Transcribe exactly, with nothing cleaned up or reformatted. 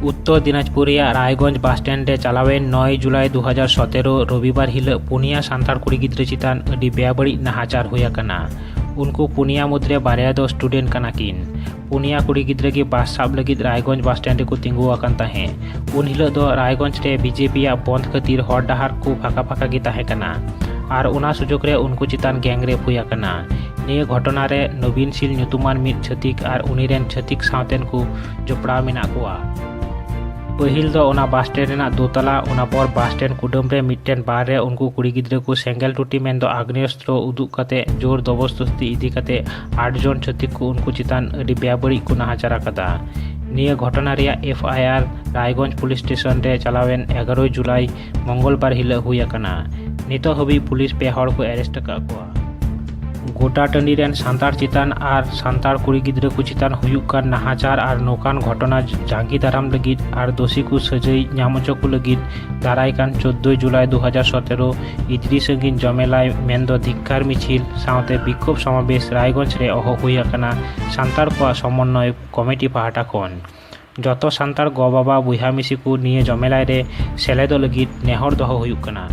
ᱩᱛᱛᱚᱨ ᱫᱤᱱᱟᱡᱽᱯᱩᱨ ᱨᱮᱭᱟᱜ Raiganj bus stand ᱨᱮ ᱪᱟᱞᱟᱣᱮᱱ ᱱᱚᱭ ᱡᱩᱞᱟᱭ ᱫᱩ ᱦᱟᱡᱟᱨ ᱥᱚᱛᱮᱨᱚ ᱨᱚᱵᱤᱵᱟᱨ ᱦᱤᱞᱚᱜ ᱯᱩᱱᱭᱟ ᱥᱟᱱᱛᱟᱲ ᱠᱩᱲᱤ ᱜᱤᱫᱽᱨᱟᱹ ᱪᱮᱛᱟᱱ ᱟᱹᱰᱤ ᱵᱮᱵᱟᱹᱲᱤᱡ ᱱᱟᱦᱟᱪᱟᱨ ᱦᱩᱭ ᱟᱠᱟᱱᱟ᱾ ᱩᱱᱠᱩ ᱯᱩᱱᱭᱟ ᱢᱩᱫᱽᱨᱮ ᱵᱟᱨᱭᱟ ᱫᱚ ᱥᱴᱩᱰᱮᱱᱴ ᱠᱟᱱᱟ ᱠᱤᱱ᱾ ᱯᱩᱱᱭᱟ ᱠᱩᱲᱤ ᱜᱤᱫᱽᱨᱟᱹ ᱜᱮ ᱵᱟᱥ ᱥᱟᱵ ᱞᱟᱹᱜᱤᱫ ᱨᱟᱭᱜᱚᱸᱡᱽ ᱵᱟᱥ ᱥᱴᱮᱱᱰ ᱨᱮᱠᱚ ᱛᱤᱸᱜᱩ ᱟᱠᱟᱱ ᱛᱟᱦᱮᱸ᱾ ᱩᱱ ᱦᱤᱞᱚᱜ ᱫᱚ ᱨᱟᱭᱜᱚᱸᱡᱽ ᱨᱮ ᱵᱤᱡᱮᱯᱤ ᱭᱟᱜ ᱵᱚᱱᱫᱷ ᱠᱷᱟᱹᱛᱤᱨ ᱦᱚᱨ ᱰᱟᱦᱟᱨ ᱠᱚ ᱯᱷᱟᱸᱠᱟ ᱯᱷᱟᱸᱠᱟ ᱜᱮ ᱛᱟᱦᱮᱸ ᱠᱟᱱᱟ ᱟᱨ ᱚᱱᱟ ᱥᱩᱡᱚᱜᱽ ᱨᱮ ᱩᱱᱠᱩ ᱪᱮᱛᱟᱱ ᱜᱮᱝ ᱨᱮᱯ ᱦᱩᱭ ᱟᱠᱟᱱᱟ᱾ ᱱᱤᱭᱟᱹ ᱜᱷᱚᱴᱚᱱᱟ ᱨᱮ ᱱᱚᱵᱤᱱ ᱥᱤᱞ ᱧᱩᱛᱩᱢᱟᱱ ᱢᱤᱫ ᱪᱷᱟᱹᱛᱤᱠ ᱟᱨ ᱩᱱᱤ ᱨᱮᱱ ᱪᱷᱟᱹᱛᱤᱠ ᱥᱟᱶᱛᱮᱱ ᱠᱚ ᱡᱚᱯᱲᱟᱣ ᱢᱮᱱᱟᱜ ᱠᱚᱣᱟ᱾ ᱯᱟᱹᱦᱤᱞ ᱫᱚ ᱚᱱᱟ ᱵᱟᱥ ᱥᱴᱮᱱᱰ ᱨᱮᱱᱟᱜ ᱫᱳᱛᱟᱞᱟ, ᱚᱱᱟ ᱯᱚᱨ ᱵᱟᱥ ᱥᱴᱮᱱᱰ ᱠᱩᱰᱟᱹᱢ ᱨᱮ ᱢᱤᱫᱴᱮᱱ ᱵᱟᱨ ᱨᱮ ᱩᱱᱠᱩ ᱠᱩᱲᱤ ᱜᱤᱫᱽᱨᱟᱹ ᱠᱚ ᱥᱮᱸᱜᱮᱞ ᱴᱩᱴᱤ ᱢᱮᱱᱫᱚ ᱟᱜᱽᱱᱮᱭᱚᱥᱛᱨᱚ ᱩᱫᱩᱜ ᱠᱟᱛᱮ ᱡᱳᱨ ᱫᱚᱵᱚᱥᱛᱚᱥᱛᱤ ᱤᱫᱤ ᱠᱟᱛᱮ ᱟᱴ ᱡᱚᱱ ᱪᱷᱟᱹᱛᱤᱠ ᱠᱚ ᱩᱱᱠᱩ ᱪᱮᱛᱟᱱ ᱟᱹᱰᱤ ᱵᱮᱵᱟᱹᱲᱤᱡ ᱠᱚ ᱱᱟᱦᱟᱪᱟᱨ ᱟᱠᱟᱫᱟ᱾ ᱱᱤᱭᱟᱹ ᱜᱷᱚᱴᱚᱱᱟ ᱨᱮᱭᱟᱜ F I R Raiganj police station ᱨᱮ ᱪᱟᱞᱟᱣᱮᱱ ᱮᱜᱟᱨᱚᱭ ᱡᱩᱞᱟᱭ ᱢᱚᱝᱜᱚᱞᱵᱟᱨ ᱦᱤᱞᱚᱜ ᱦᱩᱭ ᱟᱠᱟᱱᱟ᱾ ᱱᱤᱛᱚᱜ ᱦᱟᱹᱵᱤᱡ ᱯᱩᱞᱤᱥ ᱯᱮ ᱦᱚᱲ ᱠᱚ ᱟᱨᱮᱥᱴ ᱟᱠᱟᱫ ᱠᱚᱣᱟ᱾ ᱜᱚᱴᱟ ᱴᱟᱺᱰᱤ ᱨᱮᱱ ᱥᱟᱱᱛᱟᱲ ᱪᱮᱛᱟᱱ ᱟᱨ ᱥᱟᱱᱛᱟᱲ ᱠᱩᱲᱤ ᱜᱤᱫᱽᱨᱟᱹ ᱠᱚ ᱪᱮᱛᱟᱱ ᱦᱩᱭᱩᱜ ᱠᱟᱱ ᱱᱟᱦᱟᱪᱟᱨ ᱟᱨ ᱱᱚᱝᱠᱟᱱ ᱜᱷᱚᱴᱚᱱᱟ ᱡᱟᱸᱜᱮ ᱫᱟᱨᱟᱢ ᱞᱟᱹᱜᱤᱫ ᱟᱨ ᱫᱳᱥᱤ ᱠᱚ ᱥᱟᱹᱡᱟᱹᱭ ᱧᱟᱢ ᱦᱚᱪᱚ ᱠᱚ ᱞᱟᱹᱜᱤᱫ ᱫᱟᱨᱟᱭ ᱠᱟᱱ ᱪᱳᱫᱽᱫᱳᱭ ᱡᱩᱞᱟᱭ ᱫᱩ ᱦᱟᱡᱟᱨ ᱥᱚᱛᱮᱨᱚ ᱤᱫᱨᱤ ᱥᱟᱺᱜᱤᱧ ᱡᱚᱢᱮᱞᱟᱭ ᱢᱮᱱᱫᱚ ᱫᱷᱤᱠᱠᱟᱨ ᱢᱤᱪᱷᱤᱞ ᱥᱟᱶᱛᱮ ᱵᱤᱠᱠᱷᱳᱵ ᱥᱚᱢᱟᱵᱮᱥ ᱨᱟᱭᱜᱚᱸᱡᱽ ᱨᱮ ᱦᱚᱦᱚ ᱦᱩᱭ ᱟᱠᱟᱱᱟ ᱥᱟᱱᱛᱟᱲ ᱠᱚᱣᱟᱜ ᱥᱚᱢᱚᱱᱱᱚᱭ ᱠᱚᱢᱤᱴᱤ ᱯᱟᱦᱴᱟ ᱠᱷᱚᱱ᱾ ᱡᱚᱛᱚ ᱥᱟᱱᱛᱟᱲ ᱜᱚ ᱵᱟᱵᱟ ᱵᱚᱭᱦᱟ ᱢᱤᱥᱤ ᱠᱚ ᱱᱤᱭᱟᱹ ᱡᱚᱢᱮᱞᱟᱭ ᱨᱮ ᱥᱮᱞᱮᱫᱚᱜ ᱞᱟᱹᱜᱤᱫ ᱱᱮᱦᱚᱨ ᱫᱚᱦᱚ ᱦᱩᱭᱩᱜ ᱠᱟᱱᱟ᱾